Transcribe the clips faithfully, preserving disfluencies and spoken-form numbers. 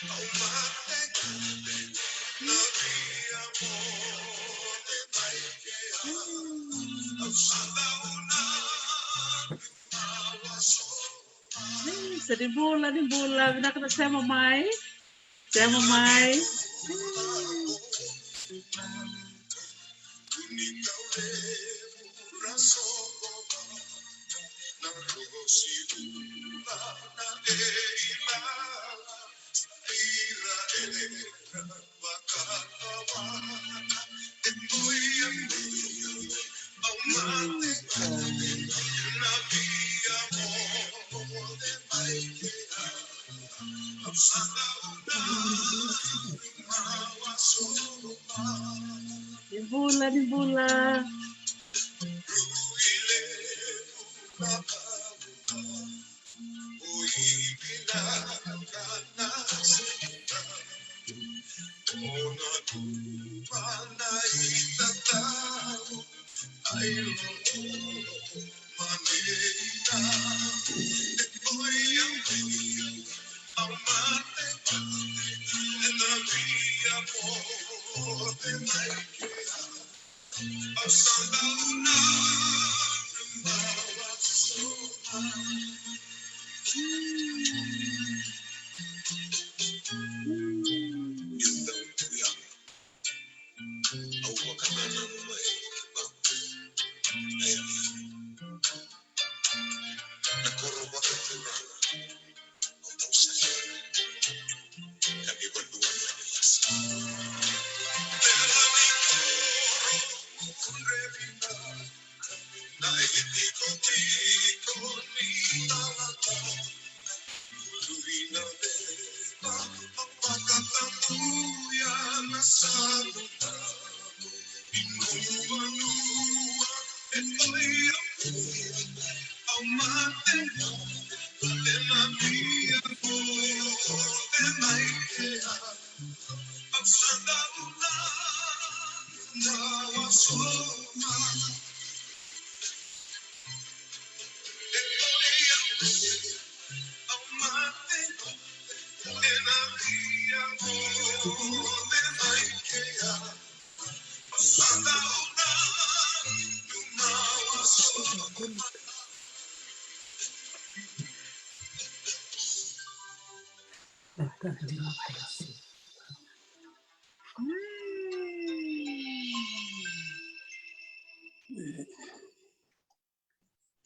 Sa ni bula, ni bula, vinaka na sema mai. Sema mai. Ni bula, ni bula.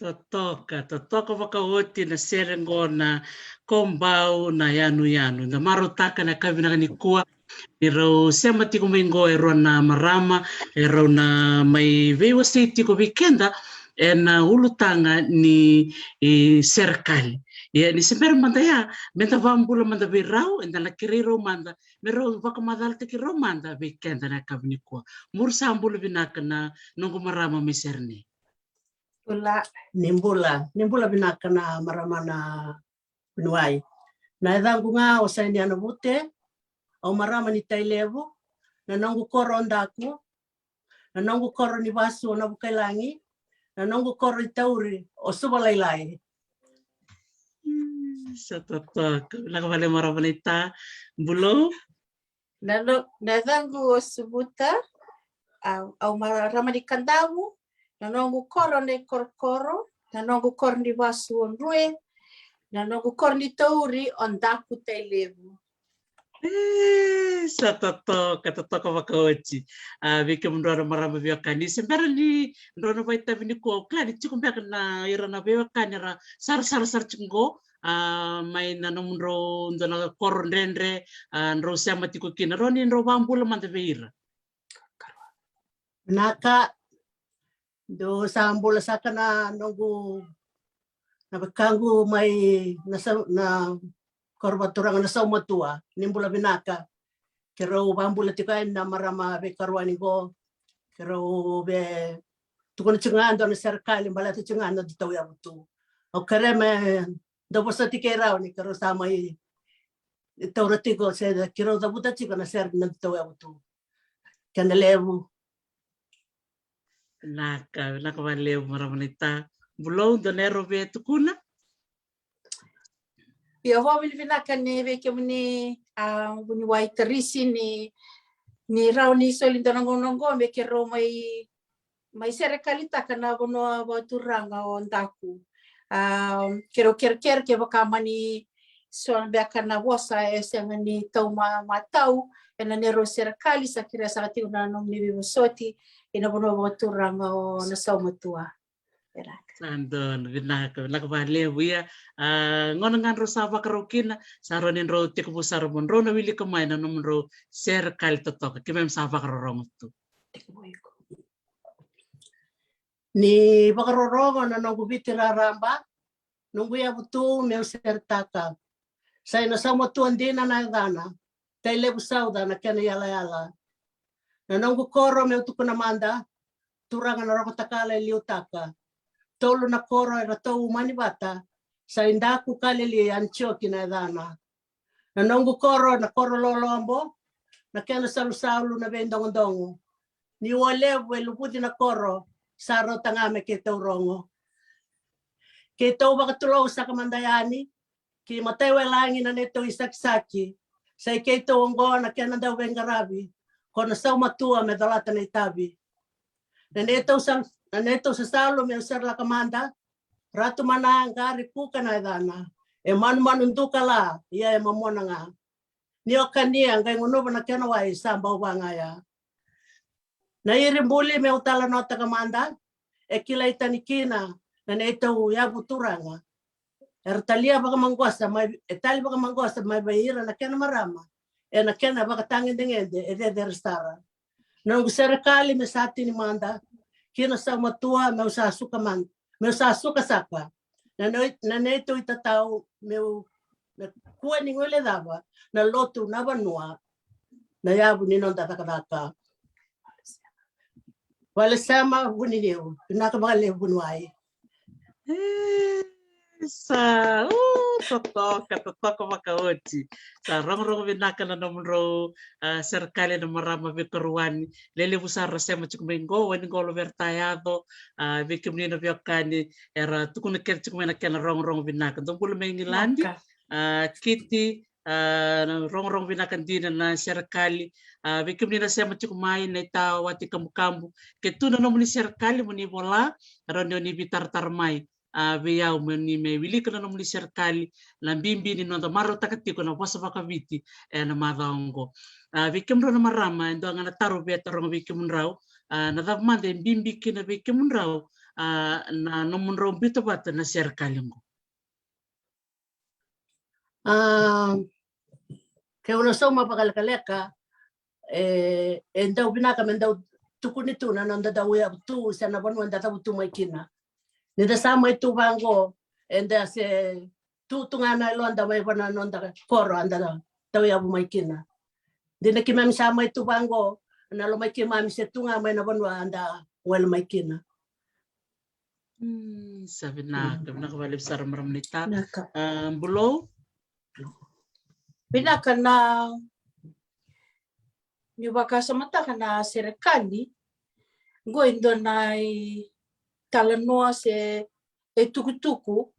Totoka, totoka vakaoti na sere qo na Kobau na Yanuyanu. Da marautaka na yakavi vinaka nikua ni rau sema tiko mai qo e rua na marama, e rau na mai veiwasei tiko vei keda ena ulutaga ni, e, serekali. Ia ni se bera mada ya, meda vabula mada vei rau, eda na kerei rau mada me rau vakamacalataki rau mada vei keda na yakavi nikua. Muri sa bula vinaka na noqu marama mai Sereni. Bula, ni bula, ni bula vinaka na marama na vuniwai. Na yacaqu ga o Sainiana Vute, au marama ni Tailevu, na noqu koro o Daku, na noqu koro ni vasu o Navukailagi, na noqu koro ni tauri o Suvalailai. Mm, sa totoka. Vinaka vale marama naita. Bulou. Na no-, na yacaqu o Suvuta, au, au marama ni Kadavu, na noqu koro ni Korokoro, na noqu koro ni vasu o Drue, na noqu koro ni tauri o Daku Tailevu. E, sa totoka, totoka vakaoti. A, vei kemudrau na marama veiwekani, se bera ni drau na vakaitavi nikua, au kila ni tiko beka na ira na veiwekani era sarasara sara tiko qo, a, mai na nomudrau dua na koro dredre, a, drau sema tiko kina, rau ni drau vabula mada vei ira. Vinaka, dou sa bula saka na noqu, na wekaqu mai na sau-, na koro vakaturaga na Saumatua, ni bula vinaka. Keirau vabula tiko yani na marama veikarua ni qo, keirau vei tukuna tiko ga dua na serekali baleta tiko ga na noda tauyavu tu. Au kerea me dou vosoti keirau ni keirau sa mai taura tiko se keirau cavuta tiko na sere ni noda tauyavu tu. Keda levu. Vinaka, vinaka vakalevu marama naita. Bulou, dou na yaro vei tukuna? Ia, vakavinavinaka ni vei kemuni a, vuniwai Tarisi ni, ni rawa ni soli dua na gauna oqo me keirau mai, mai serekalitaka na vanua vakaturaga o Daku. A, keirau kerekere kevaka mani so beka na vosa e sega ni tau ma, matau ena neirau serekali, sa kerea saka tiko na nomuni veivosoti ena vanua vakaturaga o Nasaumatua. Vinaka. Sa donu, vinaka, vinaka vakalevu. Ia, a, gauna ga drau sa vakarau kina, sa rawa ni drau tekivu sara mo drau na wilika mai na nomudrau serekali totoka. Keimami sa vakarorogo tu. Ni vakarorogo na noqu Viti raraba, noqu yavu tu meu seretaka. Sa i Nasaumatua dina na yacana, Tailevu Sauca na kena iyalayala. Na noqu koro meu tukuna mada, turaga na Rokotakala e liutaka. Tolu na koro e ratou umani vata, sa i Daku Kalili Antioki na yacana. Na noqu koro na koro lolobo, na kena salusalu na veidogodogo. Ni ua levu e luvuci na koro, sa rauta ga me keitou rogo. Keitou vakatulou saka mada yani ki Mataiwelagi na neitou isakisaki. Sa i keitou oqo na kena dauveiqaravi, ko Nasaumatua me colata na itavi. Na neitou sal-, na neitou sasalu meu serelaka mada, Ratu Mana Qari Kuka na yacana. E manumanu duka la, ia e mamona ga. Ni o kania qai gunuva na kena wai sa bau vaga ya. Na iri buli meu talanoataka mada, e kilai tani kina na neitou yavu turaga. Era talia vakamaqosa mai, e tali vakamaqosa mai vei ira na kena marama ena kena vakatagedegede e cecere sara. Noqu serekali me sa tini mada ki Nasaumatua meu sa suka mada, meu sa suka saka. Na noi-, na neitou itatau meu, me kua ni guilecava na lotu, na vanua, na yavu ni noda cakacaka. Vale sema, vuniniu, vinaka vakalevu vuniwai. E, sa, u, totoka, totoka vakaoti. Sa rogorogo vinaka na nomudrau, a, serekali na marama veikarua ni. Lelevu sara sema tiko mai qo, wani qo lo vei ira ta yaco, a, vei kemuni na veiwekani era tukuna kece tiko mai na kena rogorogo vinaka. Dou bula mai Igiladi, vinaka. A, Kiti, a, na rogorogo vinaka dina na serekali. A, vei kemuni na sema tiko mai na itawati kabukabu, ke tu na nomuni serekali mo ni vola, rawa ni o ni veitaratara mai, a, vei au mo ni mai wilika na nomuni serekali, na bibi ni noda marautaka tiko na vosa vakaviti ena macawa oqo. A, vei kemudrau na marama, e dua ga na taro via taroga vei kemudrau, a, na cava mada e bibi kina vei kemudrau, a, na nomudrau biuta vata na serekali oqo? A, keu na sauma vakalekaleka, e, e dau vinaka me dau tukuni tu na noda dau yavu tu se na vanua da cavu tu mai kina. Ni da sa mai tu vaqo, eda se tu tu ga na yaloda mai vua na noda koro eda dau yavu mai kina. Dina keimami sa mai tu vaqo, na yalo mai keimami se tu ga mai na vanua eda wele mai kina. Mm, sa vinaka, mm, vinaka vakalevu sara marama naita. Vinaka. A, Bulou? Vinaka na, niu vakasamataka na serekali, qo e dua na italanoa se itukutuku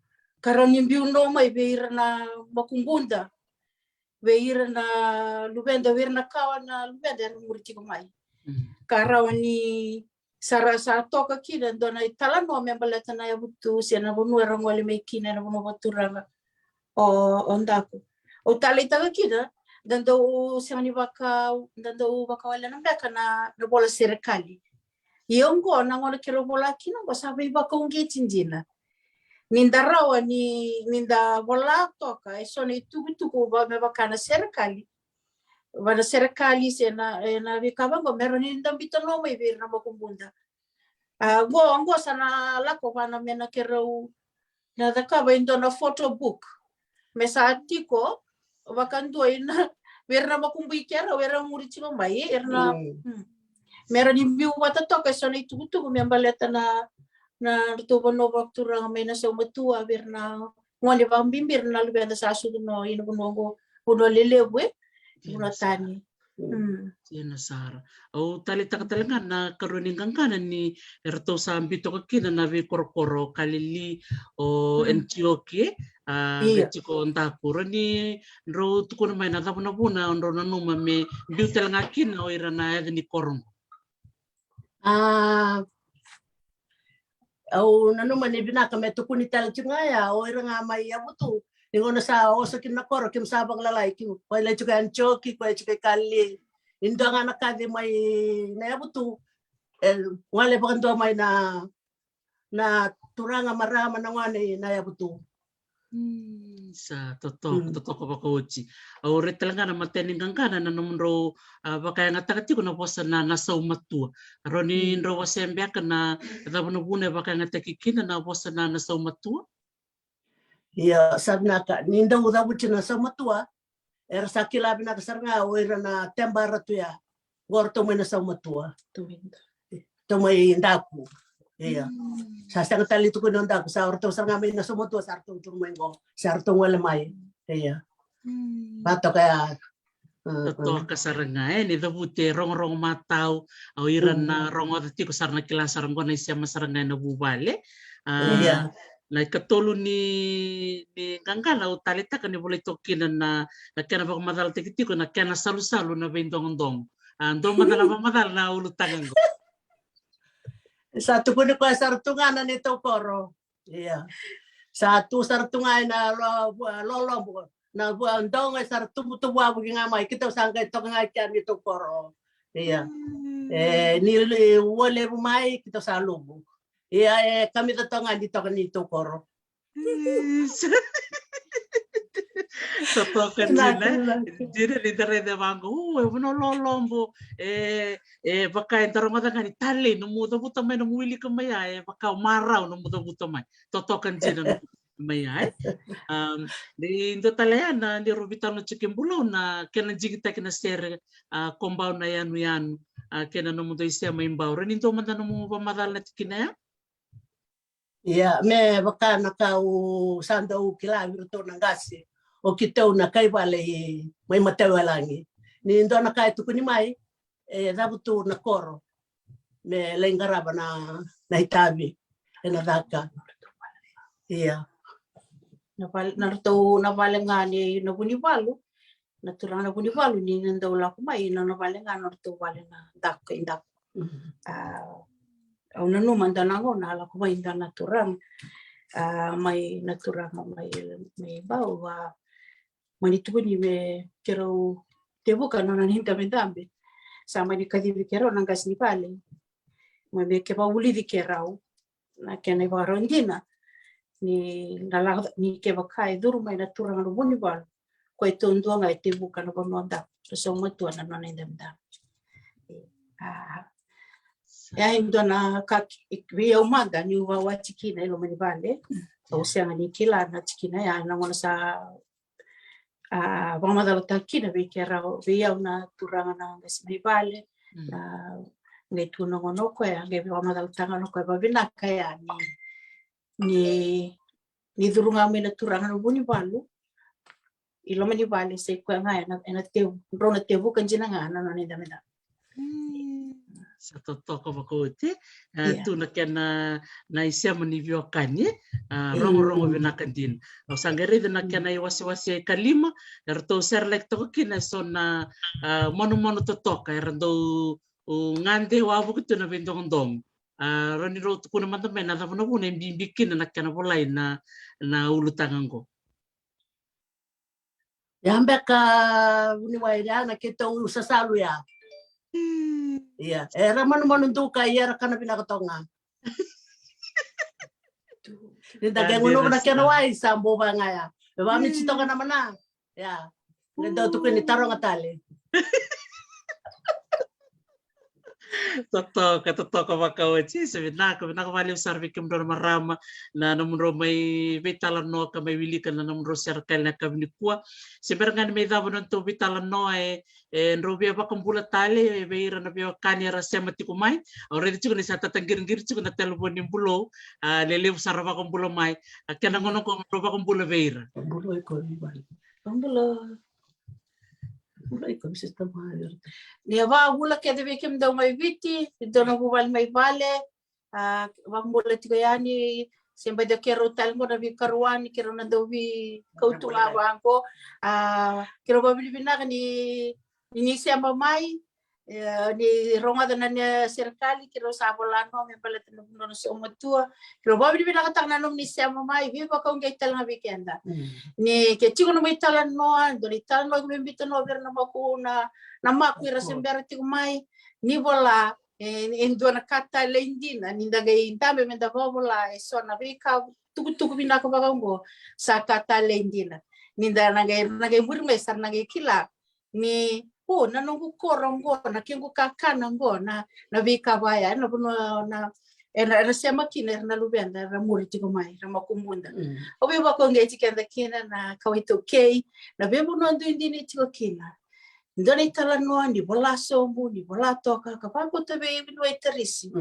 ka rawa ni biu no mai vei ira na makubuda, vei ira na luveda, vei ira na kawa na luveda era muri tiko mai. Mm. Ka rawa ni sa ra sa toka kina e dua na italanoa me baleta na yavutu se na vanua era gole mai kina ena vanua vakaturaga o, o Daku. Au taleitaka kina da dau sega ni vaka, da dau vakawalena beka na, na vola serekali. Ia oqo na gauna keirau vola kina oqo sa veivakauqeti dina. Ni da rawa ni, ni da vola toka e so na itukutuku va, me vaka na serekali. Va na serekali se na, e, na veika vaqo me rawa ni da biuta no mai vei ira na makubuda. A, qo, qo sa na lako vana me na keirau na cakava e dua na photo book. Me sa tiko vakadua ina vei ira na makubui keirau era muri tiko mai, era na, mm, mm. Me ra ni biu vata toka e so na itukutuku me baleta na, na ratou vanua vakaturaga mai Nasaumatua, vei ira na gone vakabibi, ira na luveda sa sucu no ina vanua qo, vanua lelevu, e? Vanua tani. Mm. Dina sara. Au taleitaka tale ga na karua ni qaqana ni eratou sa biu toka kina na veikorokoro o Kalili, o Antioki, a, qai tiko o Daku. Rawa ni drau tukuna mai na cava na vuna drau nanuma me biu tale ga kina o ira na yaca ni koro qo? A, au nanuma ni vinaka me tukuni tale tiko ga ya o ira ga mai Yavutu. Ni gauna sa oso kina na koro, keimami sa vakalalai, keimami, koya lai tiko e Antioki, koya tiko e Kalili. Ni dua ga na kaci mai na Yavutu, e gole vakadua mai na, na turaga, marama, na gone na Yavutu. Mm, sa totoka, totoka vakaoti. Au raica tale ga na matai ni qaqana na nomudrau, a, vakayagataka tiko na vosa na, na saumatua. Rawa ni drau wasea beka na cava na vuna e vakayagataki kina na vosa na, na saumatua? Ia, sa vinaka. Ni dau cavuti na saumatua, era sa kila vinaka sara ga o ira na tebara tu ya. Qo ratou mai na saumatua. Tou mai Daku. Ia. Mm. Sa sega tale ni tukuni o Daku, sa ratou sara ga mai na saumatua, sa ratou tu mai qo, sa ratou gole mai. Ia. Mm. Vatoka ya. Mm, mm. Totoka sara ga, e, ni cavuti e rogorogo matau, o ira na rogoca tiko sa ra na kila sara qo na isema sara ga ena vuvale. A, ia. Na ikatolu ni, ni qaqana au taleitaka ni volai toka kina na, na kena vakamacalataki tiko na kena salusalu na veidogodogo. A, dua mada na vakamacala na ulutaga qo. Sa tukuni koya sa ra tu ga na neitou koro. Ia. Sa tu sara tu ga ena lo-, lolobo. Na vua dogo e sa ra tubutubu wavuki ga mai, keitou sa qai toka ga i kea neitou koro. Ia. Mm. E, ni li-, ua levu mai, keitou sa luvu. Ia, e kamica toka ga ni toka neitou koro. Mm. Sa toka dina, dina ni da raica vaqo, u, e vuna lolobo, e, e vaka eda rogoca ga ni talei, nomu cavuta mai, nomu wilika mai ya, e vaka o marau, nomu cavuta mai. Totoka dina, nomu mai ya, e. Um, ni dua tale ya na, ni rau veitalanoa tiko e Bulou na kena digitaki na sere, a, Ko Bau na Yanuyanu, a, kei na nomudou isema i Bau. Rawa ni dua mada nomu vakamacala na tikina ya? Ia, me vaka na ka au sa dau kila vei iratou na qase, o keitou na kai vale i, mai Mataiwelagi. Ni dua na ka e tukuni mai, e cavutu na koro me lai qarava na, na itavi ena caka. Ia. Na vale, na ratou, na vale ga ni na Vunivalu, na turaga na Vunivalu ni na dau lako mai, na, na vale ga na ratou vale na Daku, i Daku. Mm. A, au nanuma dua na gauna a lako mai dua na turaga, a, mai na turaga mai, mai Bau, a, mani tukuni me keirau tevuka na nona idabedabe. Sa mani kacivi keirau na qase ni vale. Mai me keva vulici keirau na kena ivakarau dina ni na lako, ni kevaka e curu mai na turaga na Vunivalu, ko e taudua ga e tevuka na vanua Daku, ra saumatua na nona idabedabe. A, e a dua na ka ki-, vei au mada niu vakawati kina e loma ni vale. Au sega ni kila na tikina ya, na gauna sa, a, vakamacalataka kina vei keirau, vei au na turaga na qase mai vale. Mm. Na qai tu na gauna o koya, qai vakamacalataka na gauna o koya vavinaka ya ni, ni, ni curu ga mai na turaga na Vunivalu i loma ni vale, sa i koya ga ena, ena tevu, drau na tevuka dina ga na nona idabedabe. Mm. Sa totoka vakaoti. E, ia, tu na kena, na isema ni veiwekani, e, a, mm, rogorogo vinaka dina. Au sa qai raica na, mm, kena iwasewase e kalima, eratou serelaki toka kina eso na, a, manumanu totoka, era dau, u, gade wavoki tu na veidogodogo. A, rawa ni rau tukuna mada mai na cava na vuna e bibi kina na kena volai na, na ulutaga qo. Ya beka vuniwai ya na keitou sasalu ya. Hmm. Ia, era manumanu duka, ia era kana vinaka toka ga. Ni da ke gunuva na kena wai sa bau vaka ga ya. E vamiti toka na mana. Ia. Ni dau tukuni taroga tale. Totoka, totoka vakaoti. Se vinaka, vinaka vakalevu sara vei kemudrau na marama na nomudrau mai veitalanoa ka mai wilika na nomudrau serekali na yakavi nikua. Se bera ga ni mai cava na nodatou veitalanoa, e, e drau via vakabula tale vei ira na veiwekani era sema tiko mai. Au raica tiko ni sa tataqiriqiri tiko na talevoni ni Bulou, a, lelevu sara vakabula mai. A, kena gauna qo mo drau vakabula vei ira. Bulou e ko ni mai. Vakabula. Ni a vakavula kece vei kemudou mai Viti, dou na vuvale mai vale, a vakabula tiko yani, se bai dau keirau tale qo na veikaruani, keirau na dau veikautu ga vaqo. A keirau vavinavinaka ni ni sema mai, ni rogoca na serekali, keirau sa vola no me baleta na vanua na saumatua. Keirau vavinavinakataka na nomuni sema mai, veivakauqeti tale ga vei keda. Ni ke tiko na mai talanoa, dua ni talanoa ke me bita no vei ira na maku na maku ira se bera tiko mai. Ni vola e dua na ka talei dina ni da qai dabe me da vavola e so na veika tukutuku vinaka vaka oqo. Sa ka talei dina ni da na qai na qai muri mai sa ra na qai kila ni o na noqu koro oqo, na kequ kakana oqo, na na veika vaya ena vanua na ena ena sema kina era na luveda era muri tiko mai era makubuda. Au veivakauqeti keda kina na kawa iTaukei, na veivanua duidui ni tiko kina. Dua na italanoa ni vola sobu, ni vola toka ka vakauta vei vuniwai Tarisi.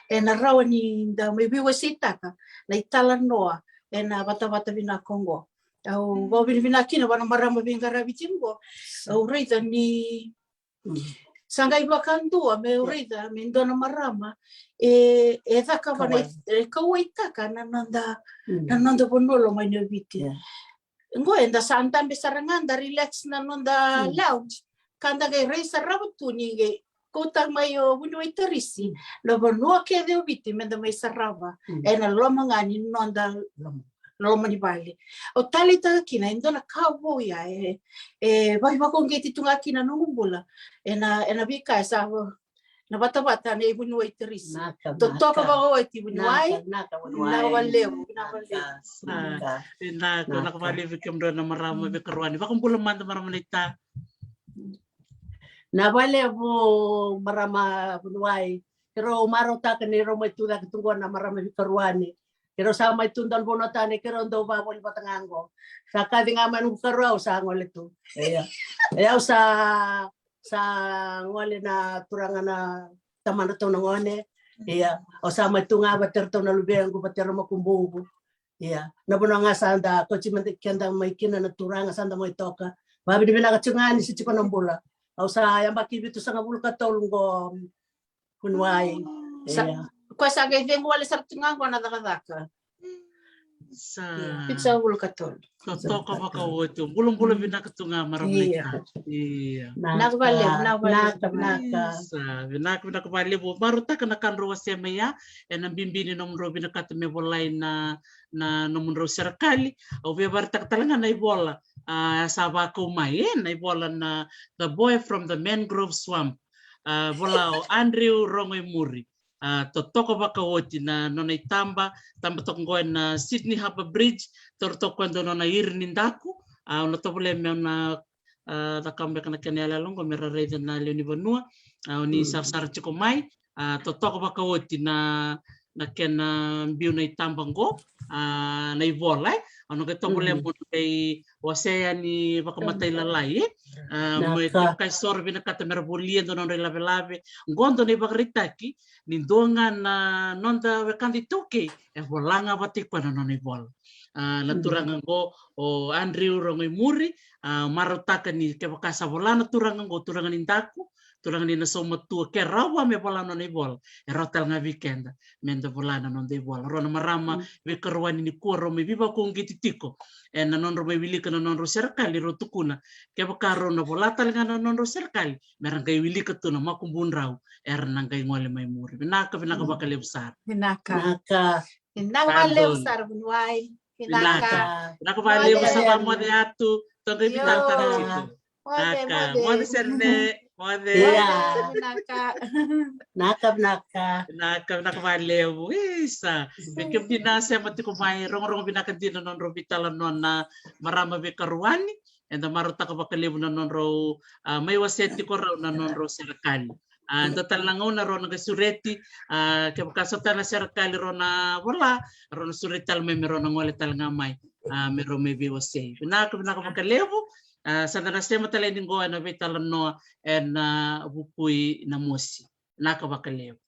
Ena rawa ni da mai veiwaseitaka na italanoa ena vatavata vinaka oqo. Au vavinavinaka kina vua na marama veiqaravi tiko oqo. Au raica ni sa qai vakadua me raica me dua na marama e e cakava na e kauaitaka na noda na noda vanua loma i Viti. Qo eda sa dabe sara ga da relax na noda lounge ka da qai rai sarava tu ni qai kauta mai o vuniwai Tarisi na vanua kece o Viti me da mai sarava ena loma ga ni noda loma ni vale. Au taleitaka kina e dua na ka vou ya e e vakaukauqeti tu ga kina noqu bula ena ena veika e sa na vatavata nei vuniwai Tarisi. Totoka vakaoti vuniwai. Vinaka valevu. Vinaka valevu. Vinaka valevu kemudrau na marama veikaruani. Vakabula mada marama naita. Na valevu marama vuniwai. Keirau marautaka ni rau mai tu cake tu qo na marama veikaruani. Keirau sa mai tu dau vanua tani keirau dau vavoli vata ga qo. Sa kaci ga mai noqu karua au sa gole tu. Ia. Ia au sa sa gole na turaga na tamana tau na gone. Ia au sa mai tu ga vatera tau na luvequ vatera makubuqu. Ia na vanua ga sa da kauti mada keda mai kina na turaga sa da mai toka. Vavinavinaka tiko ga ni se tiko na bula. Au sa yabaki vitusagavulu ka tolu qo. Vuniwai. Sa koya sa qai cegu wale sara tu ga qo na cakacaka. Sa vitusagavulu ka tolu. Totoka vakaoti. Bulabula vinaka tu ga marama naita. Ia. Vinaka valevu. Vinaka valevu. Sa vinaka vinaka valevu. Marautaka na ka drau wasea mai ya ena bibi ni nomudrau vinakata me volai na na nomudrau serekali. Au via vakaraitaka tale ga na ivola a sa vakau mai e na ivola na The Boy from the Mangrove Swamp. A vola o Andrew Rogoimuri. A totoka vakaoti na nona itaba, taba toka qo ena Sydney Harbour Bridge. Taura toka qo e dua nona iri ni daku. A au na tovolea me au na a cakava beka na kena yaloyalo qo me ra raica na lewe ni vanua. A oni sarasara tiko mai. A totoka vakaoti na na kena biu na itaba qo. A na ivola e au na qai tovolea mo na qai wasea yani vakamatailalai e. A me kevaka e so ra vinakata me ra volia dua na nodra ilavelave qo dua na ivakaraitaki ni dua ga na noda wekada iTaukei e vola ga vata i koya na nona ivola. A na turaga qo o Andrew Rogoimuri. A marautaka ni kevaka sa vola na turaga qo turaga ni daku, turaga ni na saumatua ke rawa me vola nona ivola e rawa tale ga vei keda me da vola na noda ivola. Rau na marama veikaruani nikua rau mai veivakauqeti tiko ena nodrau mai wilika na nodrau serekali rau tukuna kevaka rau na vola tale ga na nodrau serekali me ra qai wilika tu na makubudrau era na qai gole mai muri. Vinaka vinaka vakalevu sara. Vinaka. Vinaka valevu sara vuniwai. Vinaka. Vinaka valevu sa vamoce atu. Toqai vinaka tale tiko. Vinaka. Moce sere ne. Moce. Vinaka. Vinaka vinaka. Vinaka vinaka valevu. Isa. Me kemuni na sema tiko mai rogorogo vinaka dina na nodrau veitalanoa na marama veikaruani. Eda marautaka vakalevu na nodrau a mai wasea tiko rau na nodrau serekali. A dua tale na gauna rau na qai sureti a kevaka so tale na serekali rau na vola rau na sureti tale mai me rau na gole tale ga mai a me rau mai veiwasei. Vinaka vinaka vakalevu. A sa da na sema tale ni qo ena veitalanoa ena Vukui na Mosi. Vinaka vakalevu.